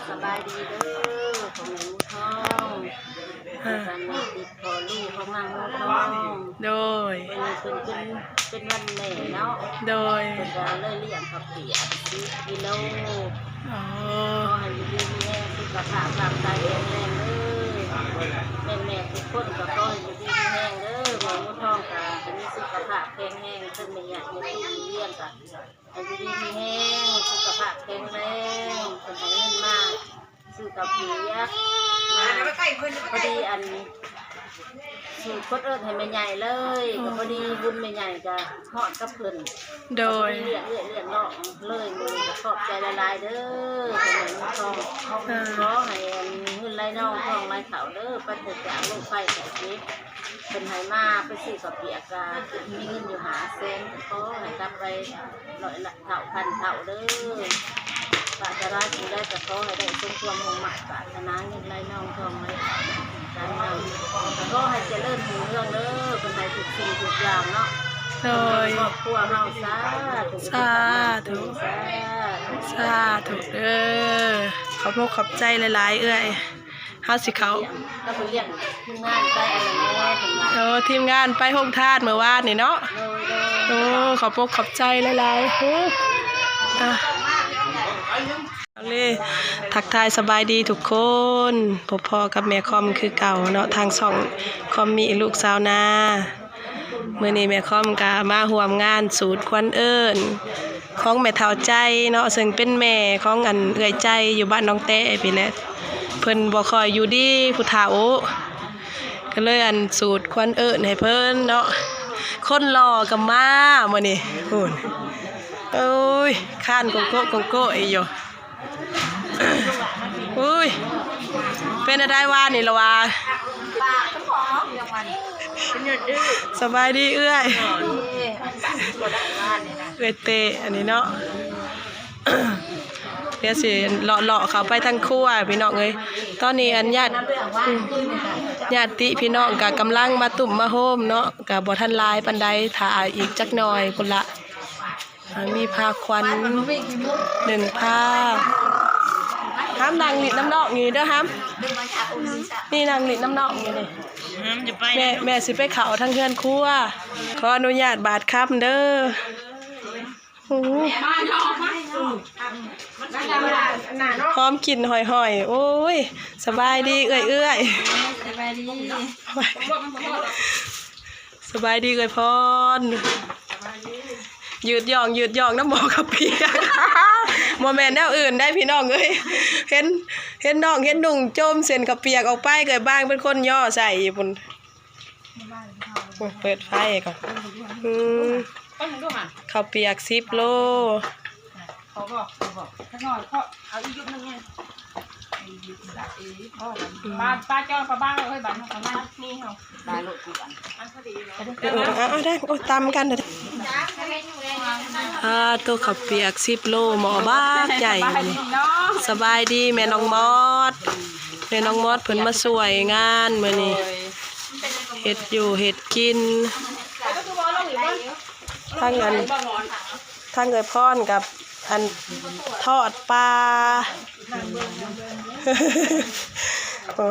ສະບາຍດີເດີ ພໍ່ແມ່ໝູທອງ ອ່າ ທາງແມ່ຕິດພໍ່ລູກຂອງນາງໝູທອງ ໂດຍ ມື້ນີ້ເພິ່ນເປັນ ເປັນວັນແມ່ເນາະ ໂດຍ ເພິ່ນກໍເລີຍລ້ຽງເຂົ້າປຽກສິບກິໂລ ອໍ ຂໍໃຫ້ຢູ່ດີມີແຮງ ສຸຂະພາບຮ່າງກາຍແຂງແຮງເດີ ແມ່ນແມ່ທຸກຄົນກໍຂໍໃຫ້ຢູ່ດີມີແຮງເດີ ແມ່ໝູທອງກໍໃຫ້ມີສຸຂະພາບແຂງແຮງ ເຖິງແມ່ຍາກແມ່ຕູ້ແມ່ຫຼຽງກໍ ໃຫ້ຢູ່ດີມີແຮງ ສຸຂະພາບແຂງແຮງ ເພິ່ນໃຫ້ເງິນມາຊື້ເຂົ້າປຽກ ມາພໍດີອັນ ຊື້ຄົນເອີ້ນໃຫ້ແມ່ໃຫຍ່ເລີຍ ກໍພໍດີບຸນແມ່ໃຫຍ່ກໍຮອດກັບເພິ່ນ ໂດຍ ກໍພໍດີລ້ຽງເອື້ອຍລ້ຽງນ້ອງເລີຍ ມື້ນີ້ກໍຂອບໃຈຫຼາຍໆເດີ ພໍ່ແມ່ໝູທອງ ອ່າ ຂໍໃຫ້ອັນເງິນໄຫຼນອງທອງໄຫຼເຂົ້າເດີ ປາສະຈາກໂລກໄພໄຂ້ເຈັບ ເພິ່ນໃຫ້ມາໄປຊື້ເຂົ້າປຽກ ກະມີເງິນຢູ່ຫ້າແສນ ກໍຂໍໃຫ້ກັບໄປຮ້ອຍເທົ່າພັນເທົ່າເດີ ປາດຖະໜາສິ່ງໃດກໍຂໍໃຫ້ໄດ້ສົມຄວາມມຸ່ງມາດປາດຖະໜາ ເງິນໄຫຼນອງທອງໄຫຼເຂົ້າ ການງານກໍຂໍໃຫ້ຈະເລີນຮຸ່ງເຮືອງເດີ ເພິ່ນໃຫ້ທຸກສິ່ງທຸກຢ່າງເນາະ ໂດຍ ຄອບຄົວເຮົາ ສາທຸ ສາທຸ ສາທຸ ສາທຸເດີ ຂອບອົກຂອບໃຈຫຼາຍໆເອື້ອຍ. ເຮົາຊິເຂົ້າ ກໍໄປລ້ຽງທີມງານໄປອັນນັ້ນແດ່ເພິ່ນວ່າ ໂອ້ ທີມງານໄປໂຮງທານມື້ວານນີ້ເນາະ ໂດຍ ໂດຍ ໂອ້ ຂອບອົກຂອບໃຈຫຼາຍໆ ໂອ້ ອ່ະ ເອົາເລີຍ ທັກທາຍສະບາຍດີທຸກຄົນ ພົບພໍ້ກັບແມ່ຄອມຄືເກົ່າເນາະ ທາງຊ່ອງຄອມມີລູກຊາວນາ. ມື້ນີ້ແມ່ຄອມກະມາຮ່ວມງານສູດຄວັນເອີ້ນຂອງແມ່ເຖົ້າໃຈເນາະ ເຊິ່ງເປັນແມ່ຂອງອັນເອື້ອຍໃຈຢູ່ບ້ານໜອງແຕພີ້ແຫຼະ ເພິ່ນບໍ່ຄ່ອຍຢູ່ດີຜູ້ເຖົ້າ ກໍເລີຍອັນສູດຄວັນເອີ້ນໃຫ້ເພິ່ນເນາະ ຄົນຫຼໍ່ກໍມາມື້ນີ້ ພຸ້ນ ໂອ້ຍ ຄານໂກໂກະໂກໂກະອີ່ຢູ່. ອຸ້ຍ ເປັນແນວໃດວານີ້ລະວາ? ສະບາຍດີເອື້ອຍ ເອື້ອຍເຕະ ອັນນີ້ເນາະ ດຽວຊິເລາະໆເຂົ້າໄປທາງຄົວພີ່ນ້ອງເອີຍ ຕອນນີ້ອັນຍາດ ອືມ ຍາດຕິພີ່ນ້ອງກະກຳລັງມາຕຸ້ມມາໂຮມເນາະ ກະບໍ່ທັນຫຼາຍປານໃດ ຖ້າອີກຈັກໜ້ອຍພຸ້ນລະ. ອ່າ ມີຜ້າຂວັນໜຶ່ງຜ້າ ຫ້າມນັ່ງຫຼິ້ນນຳນ້ອງນີ້ເດີ ຫ້າມ ນີ້ນັ່ງຫຼິ້ນນຳນ້ອງນີ້ນີ້ ຫ້າມຈະໄປ ແມ່ ແມ່ຊິໄປເຂົ້າທາງເຮືອນຄົວ ຂໍອະນຸຍາດບາດຄຳເດີ ໂອ້ ຫອມກິ່ນຫອຍໆ ໂອ້ຍ ສະບາຍດີເອື້ອຍໆ ສະບາຍດີ ສະບາຍດີເອື້ອຍພອນ ຍືດຢອງຍືດຢອງນຳໝໍ້ເຂົ້າປຽກ ບໍ່ແມ່ນແນວອື່ນໃດພີ່ນ້ອງເອີຍ ເຫັນ ເຫັນນ້ອງເຫັນນຸ່ງໂຈມເສັ້ນເຂົ້າປຽກອອກໄປ ເອື້ອຍບາງເປັນຄົນຍໍໃສ່ພຸ້ນ ເປີດໄຟກ່ອນ ອືມ ເຂົ້າປຽກສິບໂລ ຂໍບອກ ຂໍບອກ ຈັກໜ້ອຍ ເພາະເອົາອີກຍຸບໜຶ່ງແນ່ ປາ ປາຈອງປາບາງເອີຍ ບາດນີ້ເຮົາກໍມານີ້ເຮົາ ໄດ້ໂລດ ອັນພໍດີເນາະ ເອີ ເອົາ ເອົາ ໄດ້ ໂອ້ ຕຳກັນ ອ່າ ໂຕເຂົ້າປຽກສິບໂລ ໝໍ້ບັກໃຫຍ່ ສະບາຍດີແມ່ນ້ອງມອດ ແມ່ນ້ອງມອດເພິ່ນມາຊ່ວຍງານມື້ນີ້ ເຮັດຢູ່ເຮັດກິນ ທັງອັນ ທັງເອື້ອຍພອນກັບອັນທອດປາ ໂອ້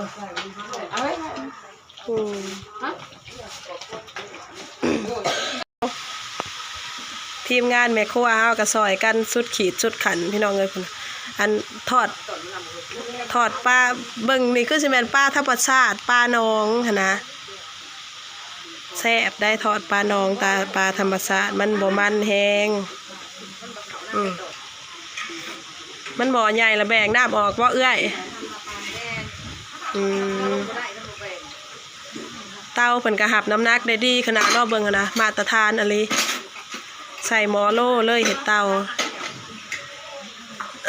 ອືມ ທີມງານແມ່ຄົວເຮົາກໍຊ່ອຍກັນສຸດຂີດສຸດຂັນພີ່ນ້ອງເອີຍ ພຸ້ນ ອັນທອດ ທອດປາ ເບິ່ງນີ້ຄືຊິແມ່ນປາທຳມະຊາດ ປາໜອງຫັ້ນນະ. ແຊບໄດ໋ ທອດປາໜອງ ຕາ ປາທຳມະຊາດ ມັນບໍ່ມັນແຮງ ອືມ ມັນບໍ່ໃຫຍ່ລະແບກນ້ຳອອກບໍ່ເອື້ອຍ? ອືມ ເຕົາເພິ່ນກໍຮັບນ້ຳໜັກໄດ້ດີຂະໜາດເນາະ ເບິ່ງຫັ້ນນະ ມາດຕະຖານອີ່ຫຼີ ໃສ່ໝໍ້ໂລເລີຍ ເຮັດເຕົາ. ເ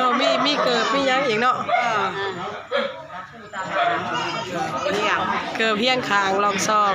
ອີ ມີ ມີເກີບ ມີຫຍັງອີກເນາະ ເກີບຮຽງຂ້າງລອງຊອງ.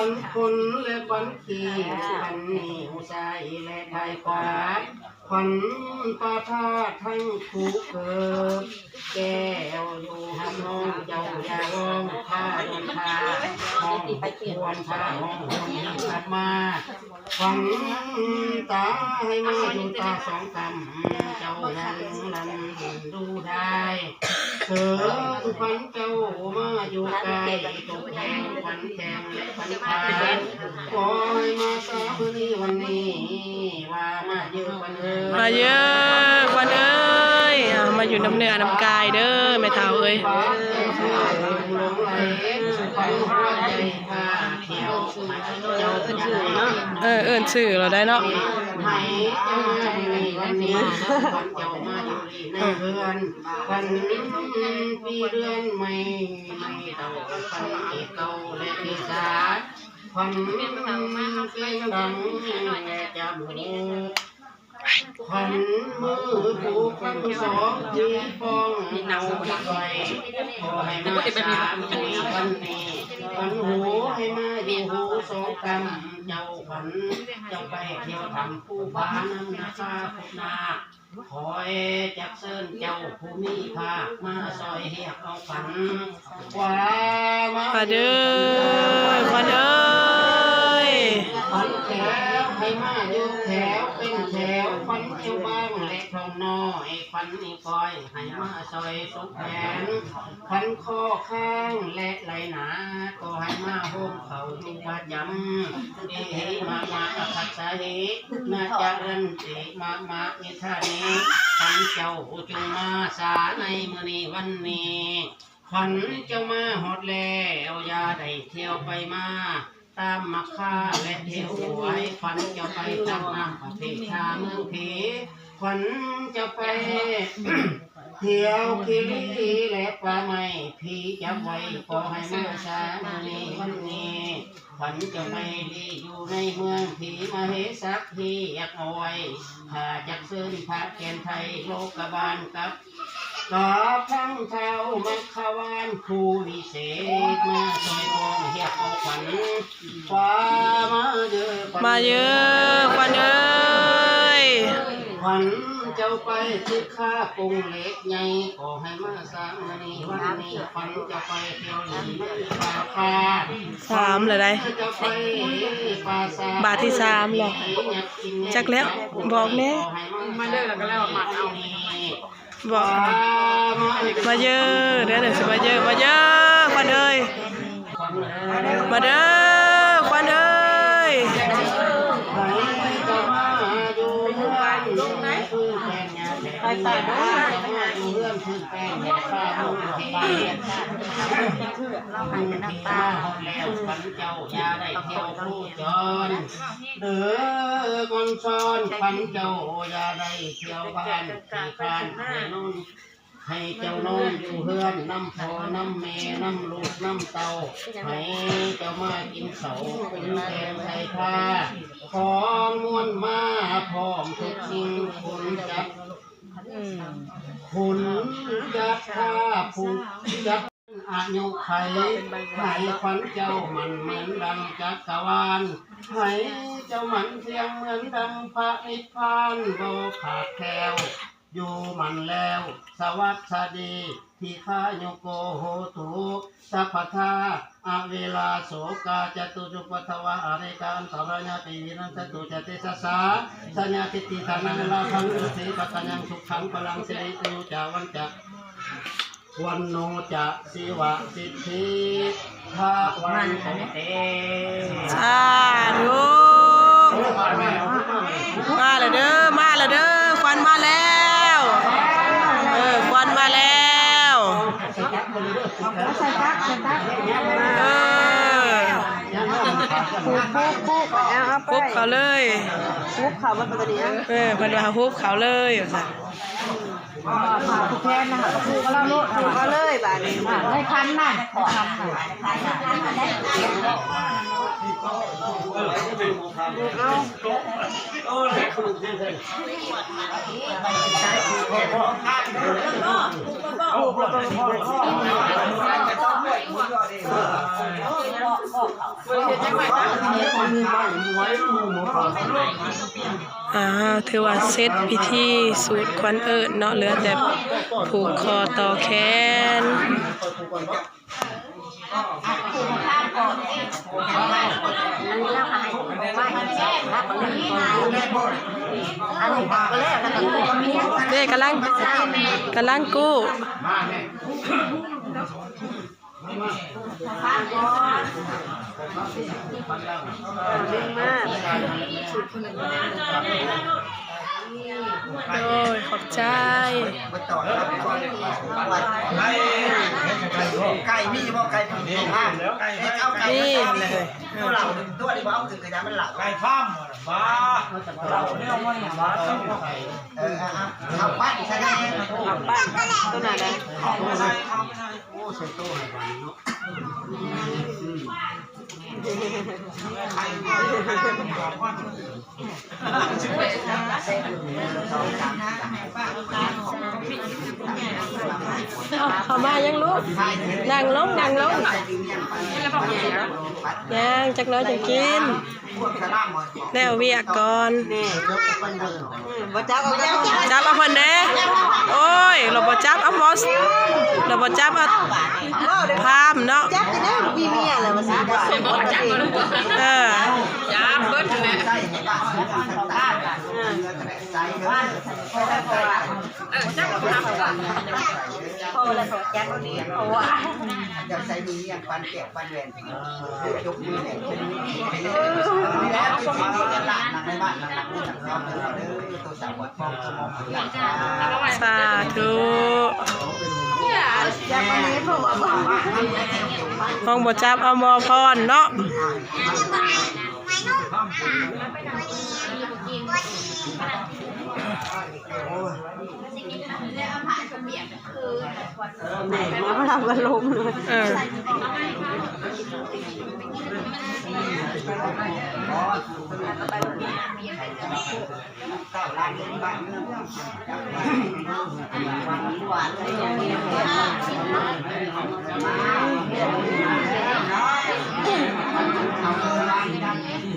ขวัญคนและขวัญพี่ ขวัญนิ้วซ้ายและปลายขวา ขวัญประทาทั้งคู่เกิด แก้วอยู่หับน้องเจ้าอย่าร้อง พาดวนพาห้องควรพาห้องหวนกลับมา ขวัญตาให้มาอยู่ตาสองกำ เจ้ายังลำดูได้ เถิงขวัญเจ้ามาอยู่ใกล้ ตกแทงขวัญแทงและขวัญขาย ขอให้มาสามื้อนี้วันนี้ ว่ามาเยอะขวัญเอ้ย มาเยอะขวัญเอ้ย อ่า มาอยู่นำเนื้อนำกายเด้อ แม่เฒ่าเอ้ย เออ เอิ้นชื่อแล้วได้เนาะ เออ ขวัญปีเดือนใหม่ ใหม่เก่า ขวัญปีเก่าและปีศาจ ขวัญเสียงดังและจมูก ขวัญมือผูกทั้งสอง ที่ป้องเอาไว้ ขอให้มาสามีวันนี้ ขวัญหูให้มาอยู่หูสองกำ เจ้าขวัญเจ้าไปเที่ยวทำผู้บ้านำนาคาพุทธนา ขอยจักเชิญเจ้าผู้มีภาคมาซอยเรียกเอาขวัญ ขวัญมา ขวัญเด้อ ขวัญเอ้ย ขวัญแถวให้มาอยู่แถวเป็นแถว ขวัญเจ้าบ้างและทองน้อย ขวัญอีกอยให้มาซอยสุขแผน ขวัญข้อข้างและไหลนา ก็ให้มาโฮมเขาอยู่ประจำ เอหิมะมะอัคคัสสะหิ นะจะรันติมะมะ นิทานิ ขวัญเจ้าจงมาสาในมื้อนี้วันนี้ ขวัญเจ้ามาฮอดแล้ว อย่าได้เที่ยวไปมา ตามมักคาและเที่ยวหวย ขวัญเจ้าไปตักน้ำพระเพชาเมืองผี ขวัญเจ้าไปเที่ยวคิรีและป่าไม้ ผีจับไว้ ขอให้มาสามื้อนี้วันนี้ ขวัญเจ้าไปดีอยู่ในเมืองผี มเหสักเรียกเอาไว้ ข้าจักเชิญพระแก่นไทยโลกบาลกับ กับทั้งท้าวมัคควานผู้วิเศษ มาซอยกองเรียกเอาขวัญ ขวัญมาเด้อขวัญ มาเด้อขวัญเอ้ย ขวัญเจ้าไปสิบข้าปงเหล็กใหญ่ ขอให้มาสามื้อนี้วันนี้ ขวัญเจ้าไปเที่ยวหลีป่าคา สามแล้วได้ บาทที่สามแล้ว จักแล้ว บอกแน่ มาเด้อ แล้วก็แล้วมาเอา บอก มาเยอะเด้อ เดี๋ยวสิมาเยอะ มาเยอะ ขวัญเอ้ย มาเด้อ ขวัญเอ้ย ไปไปเด้อ เฮาไปเป็นน้ำตา เฮาแล้ว ขวัญเจ้าอย่าได้เที่ยวคู่จร เด้อก่อนซ้อน ขวัญเจ้าอย่าได้เที่ยวบ้านขี้คร้านให้นอน ให้เจ้านอนอยู่เฮือนนำพ่อนำแม่นำลูกนำเต้า ให้เจ้ามากินข้าวกินแกงใส่ผ้า ของมวลมาพร้อมทุกสิ่ง คุณจัก อืม คุณจักพาผู้จัก อายุไข ให้ขวัญเจ้ามั่นเหมือนดังจักรวาล ให้เจ้ามั่นเที่ยงเหมือนดังพระนิพพาน บ่ขาดแคลว อยู่มั่นแล้ว สวัสดี ทีฆายุโกโหตุ สัพพทา อเวลา โสกา จตุจุปัฏฐวา อาเนกา อันตรายา ปี วินัสสันตุ จเตสสา สัญญา ทิฏฐิ ฐานะ ลาภัง สี ปัตตายัง สุขัง พลัง สิริ อายุ จา วันจะ วันโนจะ สิวะ สิทธิ ทะ วันโต เต สาธุ มาแล้วเด้อ มาแล้วเด้อ ขวัญมาแล้ว เออ ขวัญมาแล้ว ใส่ตัก ใส่ตัก เออ ผูก ผูก ผูก เอา เอาไป ผูกเขาเลย ผูกเขา มันเป็นตัวนี้นะ เออ เพิ่นว่าผูกเขาเลย ว่าซั่น ผูกเอาเลย ผูกเอาเลย บาดนี้ ในคันนั่น ในคันนั่น ອ່າ ຖືວ່າເສັດພິທີສູດຂວັນເອີ້ນເນາະ ເຫຼືອແຕ່ຜູກຄໍຕໍ່ແຂນ. ເດ້ ກຳລັງ ກຳລັງກູ້. ໂດຍ ຂອບໃຈ. ໄກ່ມີບໍ່? ໄກ່ມີ ມີແຫຼະເຮີ້ຍ. ຕົວນີ້ບໍ່ເອົາຂຶ້ນ ກະຢ່າມັນຫຼາຍ. ໄກ່ຟາມບໍ່? ເອີ ເອົາ ເອົາ ເອົາປັ້ນໃສ່ແດ່. ເອົາປັ້ນຕົວນັ້ນແຫຼະ. ເອົາມາໃສ່ ເອົາມາໃສ່. ໂອ້ ໃສ່ໂຕໃຫ້ບາດນີ້ເນາະ. ເຂົ້າມາຍັງລູກ? ນັ່ງລົງ ນັ່ງລົງ. ຍັງຈັກໜ້ອຍຈັ່ງກິນ. ແລ້ວວຽກກ່ອນ. ນີ້ ບໍ່ຈັບເອົາ ຈັບເອົາເພິ່ນເດ້. ໂອ້ຍ ລາວບໍ່ຈັບເອົາໝໍ ລາວບໍ່ຈັບເອົາພາມເນາະ. ຈັບແຕ່ແນວມີເມຍແລ້ວວ່າຊິ. ເອີ ຈັບເບິດແຫຼະ. ເອີ ຈັບເອົາພາມກ່ອນ. ພໍແລ້ວ ຂໍຈັບເອົານີ້ ເພາະວ່າ ເຈົ້າໃສ່ມີຫຍັງ ປັນແກ້ວ ປັນແຫວນ. ສາທຸ. ຫ້ອງບໍ່ຈັບເອົາໝໍພອນເນາະ. ແມ່ນ ມາລຳກັນລົມເລີຍ. ເອີ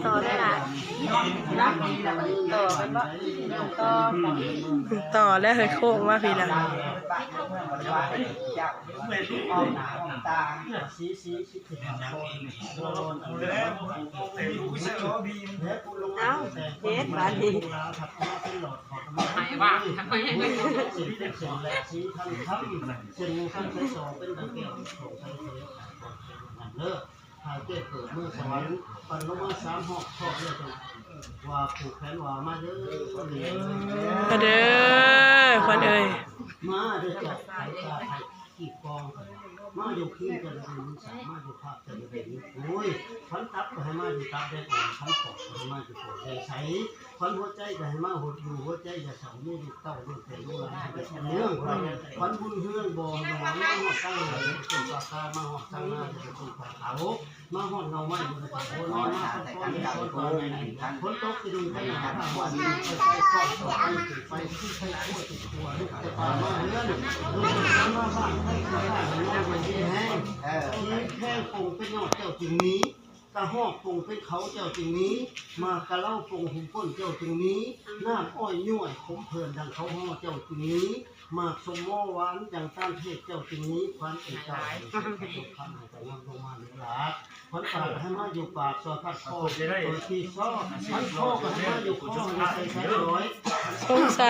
ຕໍ່ໄດ້ລະ ຕໍ່ແມ່ນບໍ່? ຕໍ່ ຕໍ່ແລ້ວ ເຮີ້ຍ ໂຄ້ງມາພີ້ລະ. ເອົ້າ ເຮັດບາດນີ້. ຖ້າແກ້ເກີດເມືອງສະຫວັນ ປັ່ນລົງມາສາມຮອບ ຮອບແລ້ວຈັ່ງວ່າຜູກແຂນວ່າມາເດີ. ມາເດີ ຂວັນເອີຍ ມາເດີ ເຈົ້າໄປຕາໄປກີບກອງກັນ ມາຢູ່ຄືນກັນເດີ ມາຢູ່ພາກກັນເດີ. ໂອ້ຍ ຄັນຕັບກໍໃຫ້ມາຢູ່ຕັບແດງອ່ອນ ຄັນປອດກໍໃຫ້ມາຢູ່ປອດແດງໃສ. ຂວັນຫົວໃຈກໍໃຫ້ມາຫົດຢູ່ຫົວໃຈ ຢ່າເສົ້າ ມີລູກເຕົ້າລູກແກ່ລູກຫຼານໃຫ້ເປັນເມືອງ. ຂວັນບຸນເຮືອນບໍ່ໃຫ້ມາຮອດຕັ້ງເຮືອນ ເປັນປາກາ ມາຮອດຕັ້ງນາ ເປັນປາກາ ມາຮອດເງົາໄມ້ ບໍ່ໄດ້ເປັນຄົນ ມາຮອດຕົ້ນໄມ້ ຝົນຕົກຊິລົງໄປ ມາຮອດໄຟຟ້າ ໄຟຂຶ້ນໄຟ ຄືໄຟ ຕົວ ຕົວ ລຸກແຕ່ປ່າມາເຮືອນ ມາບ້ານ ໃຫ້ຂ້ານ້ອງຢູ່ດີແຮງ ເອີ ທີ່ແພງປົງເປັນຍອດ ເຈົ້າຈຶ່ງມີ ກະຮອກປົງເປັນເຂົາເຈົ້າຈຶ່ງມີ ໝາກກະເລົາປົງຫຸມກົ້ນເຈົ້າຈຶ່ງມີ ນ້ຳອ້ອຍຍ້ວຍຂົມເພີນດັ່ງເຂົາຫໍ່ເຈົ້າຈຶ່ງມີ ໝາກສົ້ມໂມຫວານຈັ່ງຕານເທດເຈົ້າຈຶ່ງມີ ຂວັນເອີຍເຈົ້າ ໃຫ້ເຈົ້າໃຫ້ເຈົ້ານຳລົງມາເດີຫຼາ ຂວັນປາກໃຫ້ມາຢູ່ປາກ ຊອຍພັດຄໍ ໂດຍທີ່ຊອ ຂວັນຄໍກໍໃຫ້ມາຢູ່ຄໍ ໃຫ້ໃສ່ສາຍລອຍ ສົງໄສ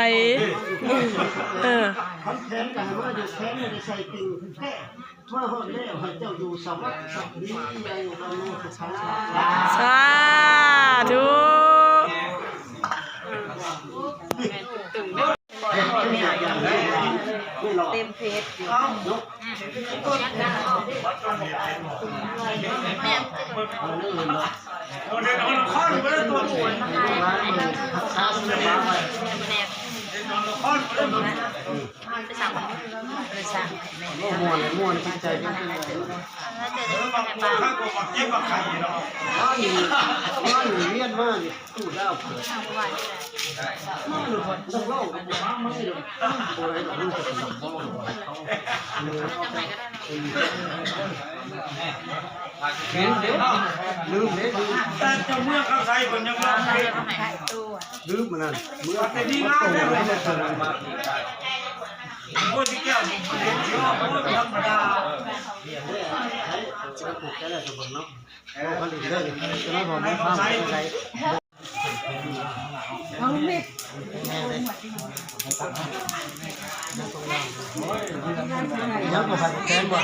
ເອີ ຂວັນແຂນກໍໃຫ້ມາຢູ່ແຂນ ໃຫ້ໄດ້ໃສ່ຕິ່ງແກ້ ມາຮອດແລ້ວ ໃຫ້ເຈົ້າຢູ່ສະຫວັດສະຫວັດດີ ອາຍຸວັນໂນສຸຂັງ ສາທຸ ເຕັມເພຈຢູ່ ໄປສັ່ງ ໄປສັ່ງ. ມ່ວນ ມ່ວນຈິດໃຈເປັນຈັ່ງໃດເນາະ? ເອີ ເຈົ້າເຈົ້າເຈົ້າ ເຈັບມາໄຂ້ເນາະ ມານີ້ ມານີ້ ວຽນມານີ້ ຕູ້ດາວເກີດ ມານີ້ ນັກຮ້ອງກໍບໍ່ມາ ມານີ້ດອກ ບໍ່ໄດ້ດອກ ມັນຈະເປັນລຳໂພງ ເຫັນເດ້ ລືມເດ້ ລືມ ແຕ່ເຈົ້າເມືອງຄຳໄຊເພິ່ນຍັງມາ ລືມອັນນັ້ນ ເມືອງ ແຕ່ນີ້ງາມເດ້ ໂອ້ຍ ຊິແກ້ວ ທຳມະດາ ເອີ ເອົາເລັກ ຍັງບໍ່ໄປແກນບໍ່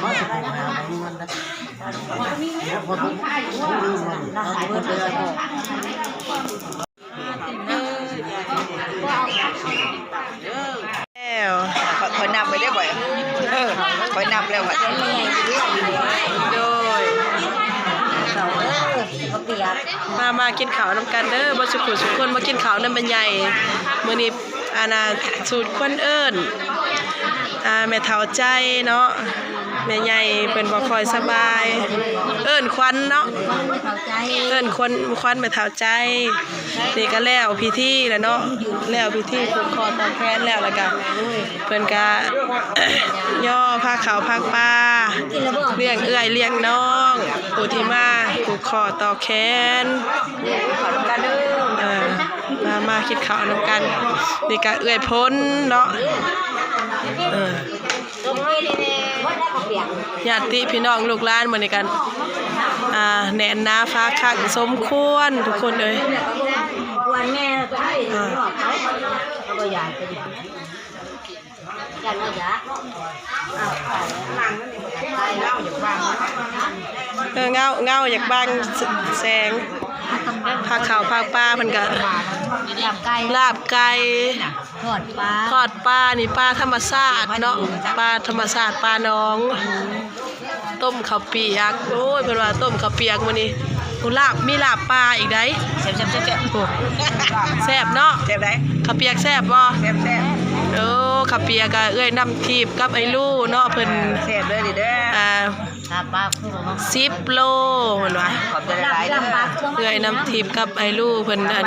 ມາຊິປູກໃຫ້ ບໍ່ມີເງິນນະ ເດຍພໍຕ້ອງ ລືມມັນ ເອົາໄປເບິດເລີຍ ແລ້ວ ຂ້ອຍນັບໄວ້ເດ້ ຂ້ອຍ ເອີ ຂ້ອຍນັບແລ້ວ ຂ້ອຍ ໂດຍ ມາ ມາກິນເຂົ້ານຳກັນເດີ ເບິດສຸຜູ້ສຸຄົນ ມາກິນເຂົ້ານຳແມ່ໃຫຍ່ ມື້ນີ້ ອັນນ່າ ສູດຄວັນເອີ້ນ ອ່າ ແມ່ເຖົ້າໃຈເນາະ ແມ່ໃຫຍ່ເພິ່ນບໍ່ຄ່ອຍສະບາຍ ເອີ້ນຄວັນເນາະ ເອີ້ນຄວັນ ຄວັນແມ່ເຖົ້າໃຈ ນີ້ກະແລ້ວພິທີແລ້ວເນາະ ແລ້ວພິທີຜູກຂໍ້ຕໍ່ແຂນແລ້ວ ແລ້ວກະເພິ່ນກະຍໍພາເຂົ້າພາປາ ລ້ຽງເອື້ອຍລ້ຽງນ້ອງ ຜູ້ທີ່ມາຜູກຂໍ້ຕໍ່ແຂນ ເອີ ມາ ມາກິນເຂົ້ານຳກັນ ນີ້ກະເອື້ອຍພົນເນາະ ເອີ ຍາດຕິພີ່ນ້ອງລູກຫຼານມື້ນີ້ກັນ ອ່າ ແໜ້ນໜາຝາຄັງສົມຄວນທຸກຄົນເອີຍ ອ່າ ເອີ ເງົາ ເງົາຢາກບັງແສງ ພາເຂົ້າພາປາເພິ່ນກະ ລາບໄກ່ ລາບໄກ່ ທອດປາ ທອດປາ ນີ້ປາທຳມະຊາດເນາະ ປາທຳມະຊາດ ປາໜອງ ອືມ ຕົ້ມເຂົ້າປຽກ ໂອ້ຍ ເພິ່ນວ່າຕົ້ມເຂົ້າປຽກມື້ນີ້ ໂອ້ ລາບ ມີລາບປາອີກໃດ໋ ແຊບໆໆໆ ໂອ້ ແຊບເນາະ ແຊບໃດ໋ ເຂົ້າປຽກແຊບບໍ່? ແຊບໆ ໂອ້ ເຂົ້າປຽກກະເອື້ອຍນ້ຳທິບກັບໄອ້ລູເນາະ ເພິ່ນ ເອີ ແຊບເດີນີ້ເດີ ອ່າ ສິບໂລເພິ່ນວ່າ ຂອບໃຈຫຼາຍໆເດີ ເອື້ອຍນ້ຳທິບກັບໄອ້ລູເພິ່ນ ອັນ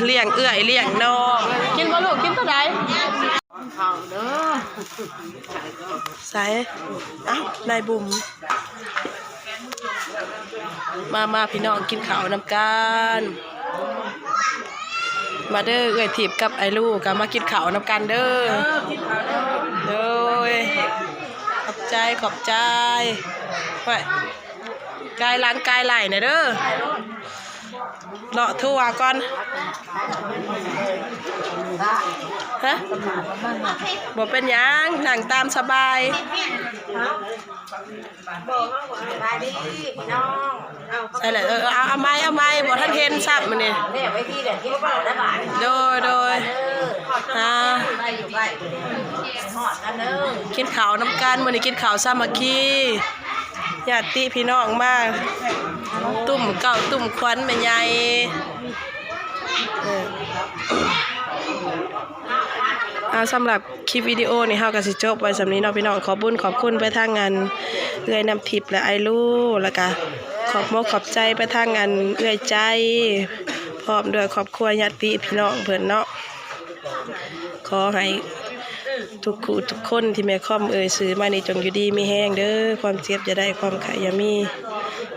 ລ້ຽງເອື້ອຍລ້ຽງນ້ອງ ກິນບໍ່ລູກ ກິນໂຕໃດ? ເຂົ້າເດີ ໃສ ເອົ້າ ນາຍບຸ້ມ ມາ ມາ ພີ່ນ້ອງ ກິນເຂົ້ານຳກັນ ມາເດີ ເອື້ອຍທິບກັບໄອ້ລູກ ກະມາກິນເຂົ້ານຳກັນເດີ ໂດຍ ຂອບໃຈ ຂອບໃຈ ໄວ້ ກາຍຫຼັງກາຍໄລ່ແດ່ເດີ ເລາະທົ່ວກ່ອນ ຮະ ບໍ່ເປັນຫຍັງ ນັ່ງຕາມສະບາຍ ສະບາຍດີພີ່ນ້ອງ ໃສ່ແຫຼະ ເອີ ເອົາ ເອົາໃໝ່ ເອົາໃໝ່ ບໍ່ທັນເຫັນຊ້ຳມື້ນີ້ ໂດຍ ໂດຍ ອ່າ ກິນເຂົ້ານຳກັນ ມື້ນີ້ກິນເຂົ້າສາມັກຄີ ຍາດຕິພີ່ນ້ອງມາ ຕຸ້ມເກົ້າຕຸ້ມຂວັນແມ່ໃຫຍ່ ເອີ ອ່າ ສຳລັບຄລິບວິດີໂອນີ້ ເຮົາກະຊິຈົບໄວ້ສ່ຳນີ້ເນາະພີ່ນ້ອງ ຂອບບຸນຂອບຄຸນໄປທາງ ອັນ ເອື້ອຍນ້ຳທິບ ແລະ ອ້າຍລູ ແລ້ວກະຂອບມົກຂອບໃຈໄປທາງ ອັນ ເອື້ອຍໃຈ ພ້ອມດ້ວຍຄອບຄົວຍາດຕິພີ່ນ້ອງເພິ່ນເນາະ ຂໍໃຫ້ ທຸກຜູ້ທຸກຄົນທີ່ແມ່ຄອມເອີ່ຍຊື່ມານີ້ ຈົ່ງຢູ່ດີມີແຮງເດີ ຄວາມເຈັບຢ່າໄດ້ ຄວາມໄຂ້ຢ່າມີ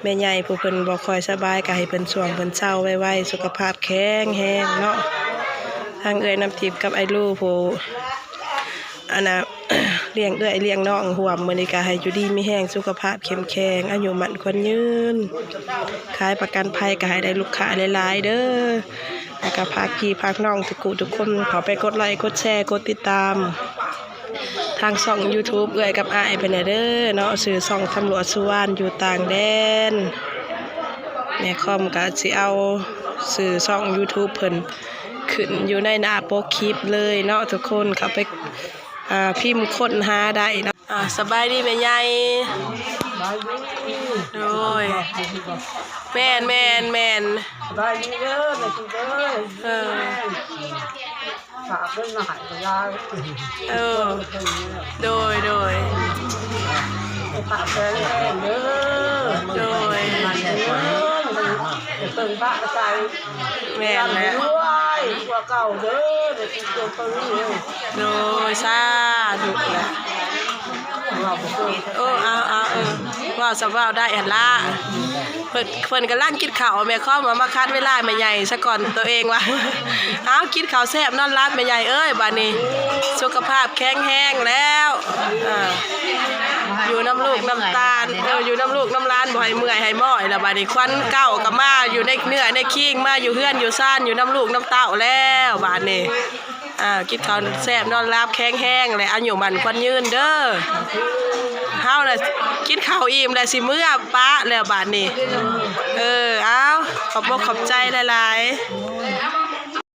ແມ່ໃຫຍ່ຜູ້ເພິ່ນບໍ່ຄ່ອຍສະບາຍ ກະໃຫ້ເພິ່ນຊ່ວງເພິ່ນເຊົາໄວໆ ສຸຂະພາບແຂງແຮງເນາະ ທັງເອື້ອຍນ້ຳທິບກັບອ້າຍລູຜູ້ ອັນນ່າ ລ້ຽງເອື້ອຍລ້ຽງນ້ອງຮ່ວມມື້ນີ້ ກະໃຫ້ຢູ່ດີມີແຮງ ສຸຂະພາບເຂັ້ມແຂງ ອາຍຸໝັ້ນຂວັນຍືນ ຂາຍປະກັນໄພກະໃຫ້ໄດ້ລູກຄ້າຫຼາຍໆເດີ ແລ້ວກະຝາກພີ່ຝາກນ້ອງທຸກຜູ້ທຸກຄົນ ເຂົ້າໄປກົດໄລ້ກົດແຊ ກົດຕິດຕາມ ທາງຊ່ອງຢູທູບເອື້ອຍກັບອ້າຍເພິ່ນແດ່ເດີເນາະ ຊື່ຊ່ອງຕຳຫຼວດສຸວັນຢູ່ຕ່າງແດນ ແມ່ຄອມກະຊິເອົາຊື່ຊ່ອງຢູທູບເພິ່ນຂຶ້ນຢູ່ໃນໜ້າປົກຄລິບເລີຍເນາະ ທຸກຄົນເຂົ້າໄປ ອ່າ ພິມຄົ້ນຫາໄດ້ເນາະ ອ່າ ສະບາຍດີແມ່ໃຫຍ່ ໂດຍ ແມ່ນໆໆ ສະບາຍດີເດີແມ່ຕິເດີ ເອີ. ຝາກເງິນມາໃຫ້ກໍຢາ ເອີ ໂດຍ ໂດຍ ຝາກແຂງແຮງເດີ ໂດຍ ເບິ່ງພະໃສ່ ແມ່ນແຫຼະ ລວຍກວ່າເກົ່າເດີ ໄດ້ກິນຕົວເບິ່ງເດີ ໂດຍ ສາທຸແຫຼະ ເວົ້າບໍ່ເກີນ ໂອ້ ເອົາ ເອົາ ເອີ ເວົ້າສຳເວົ້າໄດ້ຫັ້ນລະ ເພິ່ນ ເພິ່ນກຳລັງກິນເຂົ້າ ແມ່ຄອມວ່າມາຂັດເວລາແມ່ໃຫຍ່ສາກ່ອນ ໂຕເອງວ່າ ເອົາ ກິນເຂົ້າແຊບນອນຫຼັບແມ່ໃຫຍ່ເອີຍ ບາດນີ້ສຸຂະພາບແຂງແຮງແລ້ວ ເອີ ຢູ່ນຳລູກນຳຫຼານ ເອີ ຢູ່ນຳລູກນຳຫຼານ ບໍ່ໃຫ້ເມື່ອຍໃຫ້ມ້ອຍລະ ບາດນີ້ຂວັນເກົ່າກໍມາຢູ່ໃນເນື້ອໃນຄີງ ມາຢູ່ເຮືອນຢູ່ຊານ ຢູ່ນຳລູກນຳເຕົ້າແລ້ວ ບາດນີ້ ອ່າ ກິນເຂົ້າແຊບນອນຫຼັບແຂງແຮງ ແລະ ອາຍຸໝັ້ນຂວັນຍືນເດີ ເຮົານະກິນເຂົ້າອີ່ມແລ້ວ ຊິເມືອປະແລ້ວບາດນີ້ ເອີ ເອົາ ຂອບອົກຂອບໃຈຫຼາຍໆ.